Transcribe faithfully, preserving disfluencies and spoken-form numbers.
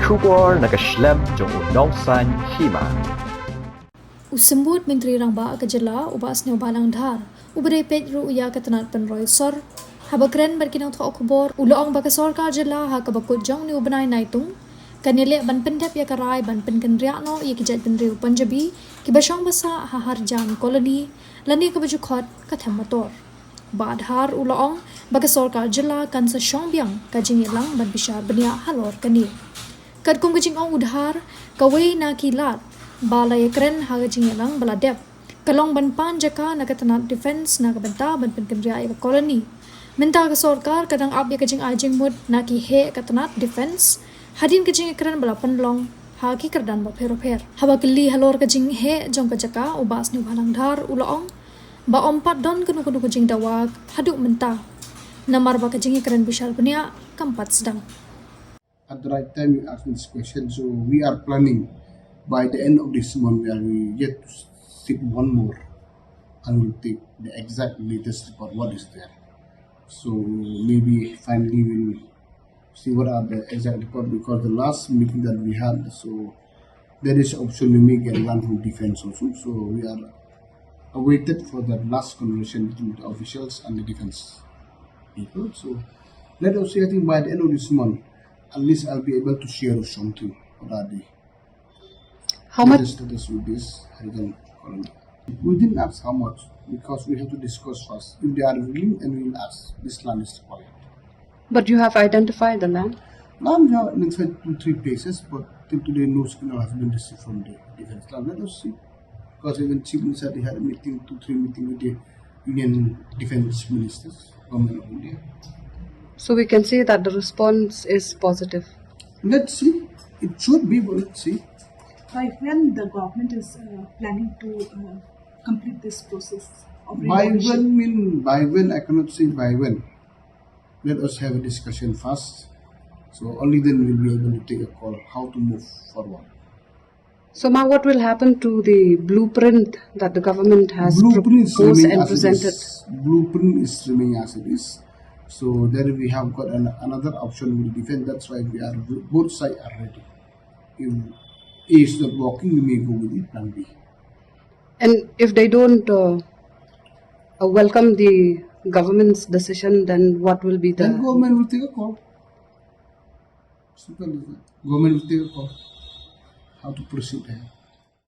Khubor na ka shlem jong u Nongsaiñ Hima. U Symbud Myntri Rangbah ka jylla u Bah Sniawbhalang Dhar, uba dei peit ruh ïa ka tnat pynroi sor, haba kren bad ki nongthoh khubor, u la ong ba ka sorkar jylla ha kaba kut jong une u bnai Naitung kan ïaleh ban pyndep ïa ka rai ban pynkynriah noh ïa ki jaitbynriew Punjabi kiba shong basa ha Harjan Colony, lane kaba ju khot ka Them Mator. Bah Dhar u la ong ba ka sorkar jylla kan sa shong biang ka jingïalang ban bishar bniah halor kane. Katkum ka jingong u Dhar, kawei na ki lad ba la ïakren ha ka jingïalang ba la dep ka long ban pan jaka na ka tnat defence na ka bynta ban pynkynriah ïa ka colony. Mynta ka sorkar ka dang ap ïa ka jingai jingmut na ki heh ka tnat defence hadien ka jingïakren ba la pynlong ha ki kyrdan bapher bapher. Haba kylli halor ka jingheh jong ka jaka, u Bah Sniawbhalang Dhar u la ong ba ym pat don kano kano ka jingdawa haduh mynta, namar ba ka jingïakren bishar bniah kam pat sdang. At the right time you ask me this question. So we are planning by the end of this month, we are yet to sit one more and we'll take the exact latest report what is there. So maybe finally we'll see what are the exact report, because the last meeting that we had, so there is option we may get land from defense also. So we are awaited for that last conversation between the officials and the defense people. So let us see, I think by the end of this month, at least I'll be able to share something already. How much? Status with this Harijan colony. We didn't ask how much because we have to discuss first. If they are willing, and we will ask, this land is required. But you have identified the land? Land, we have identified two, three places, but till today no signal has been received from the defense. Now let us see. Because even Chief Minister, they had a meeting, two, three meeting with the Union Defense Ministers, Government of India. So we can say that the response is positive. Let's see. It should be, but let's see. By when the government is uh, planning to uh, complete this process of relocation? By when mean by when? I cannot say by when. Let us have a discussion first. So only then we'll be able to take a call how to move forward. So, Ma, what will happen to the blueprint that the government has proposed and presented? Blueprint is remaining as it is. So there we have got an, another option with defense. That's why we are, both sides are ready. If A is not working, we may go with the plan B. And if they don't uh, uh, welcome the government's decision, then what will be the? Then government will take a call. Simple as that. Government will take a call. How to proceed ahead.